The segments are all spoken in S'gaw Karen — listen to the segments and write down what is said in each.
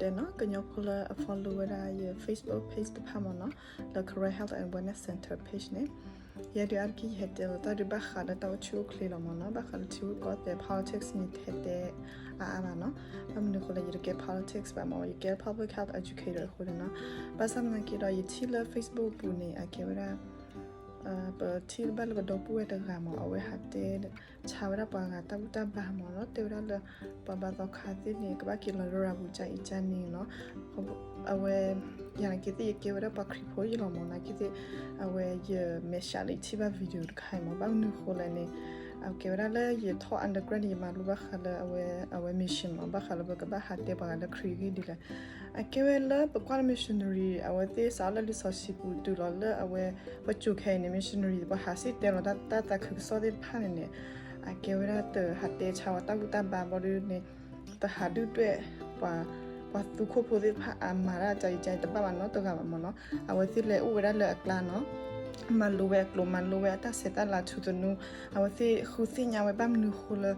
ယကတဲနီၤ ကညီဖိလၢအ follow ဝဲဒၣ်ယ Facebook page တဖၣ်မ့ၢ်နီၤ, လၢ Karen Health and Wellness Center page န့ၣ်, ယဲဒုးအါတက့ၢ် ယဟဲတဲလီၤတၢ်ဒုး ဘၣ်ဃးလၢတၢ်အိၣ်ဆူၣ်အိၣ်ချ့လီၤမ့ၢ်နီၤ, ဘၣ်ဃးလၢထံရူၢ်ကီၢ်သဲး politics န့ၣ် တဟဲတဲအါအါဘၣ်နီၤ. ဘၣ်မနုၤအဃိလဲၣ် ယတကဲ politics ဘၣ်မ့ၢ် ယကဲ public health educator အဃိန့ၣ်နီၤ. ဘၣ်ဆၣ်သနာ်က့ဒီး ယထံၣ်လၢ Facebook အပူၤန့ၣ် အကဲဝဲဒၣ် ပထံၣ်ဘၣ်လၢပဒီပုၢ်ဝဲၢ်တဂၤမ့ၢ် အဝဲဟးတဲဆါဝဲဒၣ်ပှၤဂၤတၢ်ဘူၣ်တၢ်ဘါမ့ၢ်နီၤ, တဲဝဲဒၣ်လၢ ပှၤဘါသီခါသ့ၣ်န့ၣ် ကဘၣ်က့ၤလီၤရၢ်ရၢ်ပူၤကၠါအံၤကၠါန့ၣ်နီၤ. အဝဲ ယၤနာ်က့သ့ၣ် ယကဲဝဲဒၣ်ပှၤခရံာ်ဖိယလီၤမ့ၢ်နာ်က့သ့ၣ်, အဝဲယမဲာ်ဆှးလၢယထံၣ်ဘၣ် video တခါအံၤမ့ၢ် ဘၣ်မနုၤအဃိလဲၣ်န့ၣ်, အကဲဝဲဒၣ်လၢယထီၣ် undergrad န့ၣ် ယမၤလိဘၣ်ဃးလၢအဝဲ အဝဲ mission မ့ၢ် ဘၣ်ဃးလၢပကဘၣ်ဟးတဲပှၤဂၤလၢခရံာ်အဂ့ၢ်ဒ်လဲၣ်. အကဲဝဲလၢပကွၢ်လၢ missionary အဝဲသ့ၣ်စးထီၣ်လၢလံာ်စီဆှံပူၤတုၤလီၤလၢအဝဲ ပစိၤခဲအံၤန့ၣ် missionary ပှၤဟးစံၣ်တဲၤလီၤတၢ်သးခုကစီၣ်သ့ၣ်တဖၣ်န့ၣ်န့ၣ်, အကဲဝဲဒၣ်တဟးတဲဆါဝဲတၢ်ဘူၣ်တၢ်ဘါဘီဒုန့ၣ်, တဟးဒုၣ်ဒွဲၣ်ပှၤ, ပှၤသူခိၣ်ဖိသ့ၣ်တဖၣ်အမၤတၢ်ကၠါအံၤကၠါအံၤတဘၣ်ဘၣ်နီၤ တဂၤဘၣ်မ့ၢ်နီၤ. အဝဲသ့ၣ်လဲၤအိၣ်ဝဲဒၣ်လၢအကျါနီၤ, မၤလိဝဲအကျိၤ မၤလိဝဲအတၢ်ဆဲးတၢ်လၤထူသနူ, အဝဲသ့ၣ်ဃုသ့ၣ်ညါဝဲဘၣ်မနုၤအဃိလၢ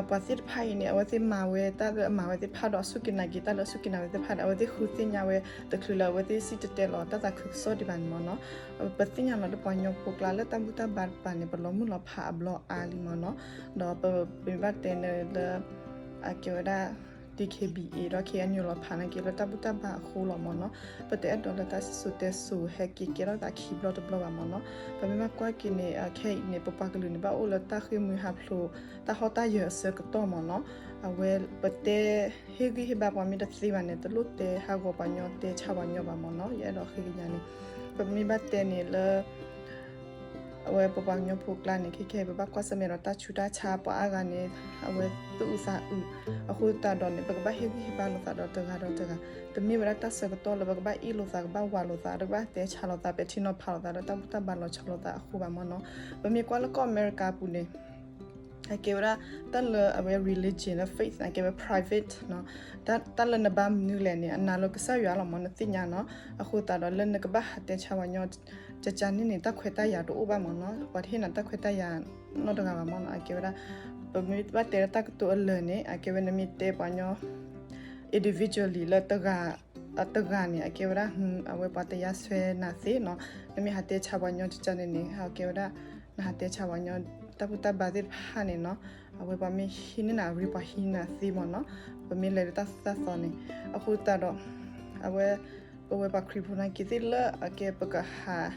ပှၤသ့ၣ်တဖၣ်အံၤန့ၣ် အဝဲသ့ၣ်မၤဝဲတၢ်လၢအမၤဝဲသ့ၣ်တဖၣ်ဒီး အစူၢ်က့ၤနာ်က့ၤတၢ်လၢအစူၢ်က့ၤနာ်ဝဲသ့ၣ်တဖၣ်န့ၣ် အဝဲသ့ၣ်ဃုသ့ၣ်ညါဝဲ တချုးလၢအဝဲသ့ၣ်စံၣ်တဲၤတဲလီၤတၢ်သးခုကစီၣ်ဒံးဘၣ်န့ၣ်မ့ၢ်နီၤ. ပသ့ၣ်ညါလီၤလၢပှၤကညီဖိကျါလၢတၢ်ဘူၣ်တၢ်ဘါတပၤန့ၣ် ပလီၤမုၢ်လီၤဖးအဘျီအါလံမ့ၢ်နီၤ. ဒီးပမ့ၢ်ဘၣ်တဲန့ၣ်လၢ အကဲဝဲဒၣ် DKBA ဒီး KNU လီၤဖးနာ်က့လၢတၢ်ဘူၣ်တၢ်ဘါအဃိလီၤမ့ၢ်နီၤ. ပတအဲၣ်ဒိးလၢတၢ်စံၣ်စိၤတဲစိၤဟဲက့ၤကဲထီၣ်သးခံဘျီတဘျီဘၣ်မ့ၢ်နီၤ. ပမ့ၢ်ဘၣ်ကွၢ်က့ၤန့ၣ် ခဲအံၤန့ၣ် ပပှၤကလုာ်န့ၣ် ဘၣ်အိၣ်လၢတၢ်ဃ့ၢ်မှံဟးဖျိး တၢ်ဟီၣ်တၢ်ယၢၤအဆၢကတီၢ်မ့ၢ်နီၤ. အဝဲပတဲဟ့ၣ်ဂံၢ်ဟ့ၣ်ဘါပှၤမ့ၢ်တသ့ဘၣ်န့ၣ် တလိၣ်တဲဟးဂီၤပှၤညီ တဲဆါပှၤညီဘၣ်မ့ၢ်နီၤ. ယအဲၣ်ဒိးဃ့ကညးန့ၣ် ပမ့ၢ်ဘၣ်တဲန့ၣ်လၢ အဝဲပပှၤကညီဖိကျါန့ၣ် ခဲခဲအံၤ ပဘၣ်ကွၢ်ဆၢၣ်မဲာ်ဒီးတၢ်ဆူးတၢ်ဆါ ပှၤအါဂၤန့ၣ် အဝဲသူၣ်အုးသးအုး အဃိသတးဒီးန့ၣ် ပကဘၣ်ဟ့ၣ်ဂံၢ်ဟ့ၣ်ဘါလိာ်သးဒီးတဂၤဒီးတဂၤ. တမ့ၢ်ဝဲဒၣ်တၢ်ဆၢကတီၢ်လၢပကဘၣ်အ့ၣ်လိာ်သး ကဘၣ်ဝးလိာ်သး တဘၣ်တဲဆါလိာ်သး ပဲာ်ထံနီၤဖးလိာ်သးလၢတၢ်ဘူၣ်တၢ်ဘါလီၤဆီလိာ်သးအဃိဘၣ်မ့ၢ်နီၤ. ပမ့ၢ်ကွၢ်လၢကီၢ်အမဲရကၤအပူၤန့ၣ် အကဲဝဲဒၣ် တၢ်လၢအဝဲ religion လၢ faith န့ၣ် အကဲဝဲ private နီၤ. တၢ်လၢနဘါမနုၤလဲၣ်န့ၣ် အနာ်လၢကစၢ်ယွၤလီၤမ့ၢ် နသ့ၣ်ညါနီၤ. အဃိသတးဒီးလၢနကဘၣ်ဟးတဲဆါပှၤညီ ကကန့ၣ်န့ၣ် တၢ်ခွဲးတၢ်ယာ်တအိၣ်ဘၣ်မ့ၢ်နီၤ. ပှၤတဟ့ၣ်နၤတၢ်ခွဲးတၢ်ယာ်နီတဂၤဘၣ်မ့ၢ်နီၤ. အကဲဝဲဒၣ် ပမ့ၢ်ဘၣ်တဲလၢတၢ်ကတိၤအလၢာ်န့ၣ် အကဲဝဲနမ့ၢ်တဲပှၤညီ individually လၢတဂၤ တဂၤန့ၣ် အကဲဝဲဒၣ် အဝဲပှၤတယါဆွဲနၤသ့နီၤ. နမ့ၢ်ဟးတဲဆါပှၤညီကကန့ၣ်န့ၣ် အကဲဝဲဒၣ် နဟးတဲဆါပှၤညီ တၢ်ဘူၣ်တၢ်ဘါသ့ၣ်တဖၣ်န့ၣ်နီၤ. အဝဲပှၤမ့ၢ်ဟံးန့ၢ်နၤအရ့ ပှၤဟံးနၤသ့မ့ၢ်နီၤ. ပမ့ၢ်လဲၤလၢတၢ်သိၣ်တၢ်သီန့ၣ် အဃိသတးဒီး အဝဲ ပဝဲပှၤခရံာ်ဖိနာ်က့သ့ၣ်လၢအကဲပကဟး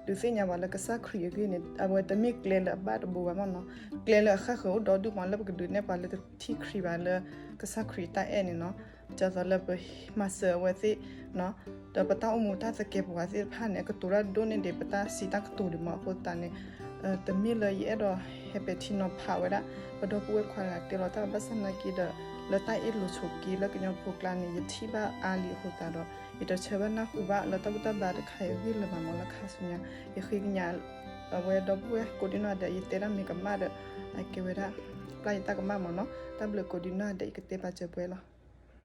ဒုးသ့ၣ်ညါပှၤလၢကစၢ်ခရံာ်အဂ့ၢ်န့ၣ် အဝဲတမ့ၢ်ကျဲလၢအဘၣ်တဘိဘၣ်မ့ၢ်နီၤ. ကျဲလၢအဃၣ်ဃၢၤအိၣ်ဒီဒူၣ်မ့ၢ် လၢပကဒုးနဲၣ်ပှၤလၢတထံၣ်ခရံာ်ဘၣ်လၢကစၢ်ခရံာ်တၢ်အဲၣ်န့ၣ်နီၤ. ဒ်သိးလၢပမၤစၢၤအဝဲသ့ၣ် ဒီးပတၢ်အိၣ်မူတၢ်သကဲးပဝးသ့ၣ်တဖၣ်န့ၣ် အကတိၤတၢ်ဒိၣ်န့ၢ်ဒံးပတၢ်စံးတၢ်ကတိၤဒံးမ့ၢ် အဃိသတးန့ၣ် တမ့ၢ်လၢယအဲၣ်ဒိးဟဲပဲာ်ထံနီၤဖးဝဲဒၣ် ပဒီပုၢ်ဝဲၢ်ခွါတဂၤတဲလီၤတၢ်ဘၣ်ဆၣ်သနာ်က့ဒီး လၢတၢ်အ့ၣ်လိာ်ဆိးက့လၢကညီဖိကျါန့ၣ် ယထံၣ်ဘၣ်အါလံအဃိသတးဒီး ယတဆၢဘၣ်နၢ်ဟူဘၣ်လၢတၢ်ဘူၣ်တၢ်ဘါတခါအံၤအဂ့ၢ်လၢၤဘၣ်မ့ၢ် လၢခါဆူညါ ယဃ့ကညး အဝဲဒီပုၢ်ဝဲၢ်ကိးဒံနီၢ်ဂၤဒဲး ယတဲတၢ်မ့ၢ်ကမၣ်ဒီး အကဲဝဲဒၣ် ပျၢ်ယတၢ်ကမၣ်မ့ၢ်နီၤ. တၢ်ဘျုးကိးဒံနီၢ်ဂၤဒဲး ယကတဲပာ်စၢၤပှဲၤလီၤ.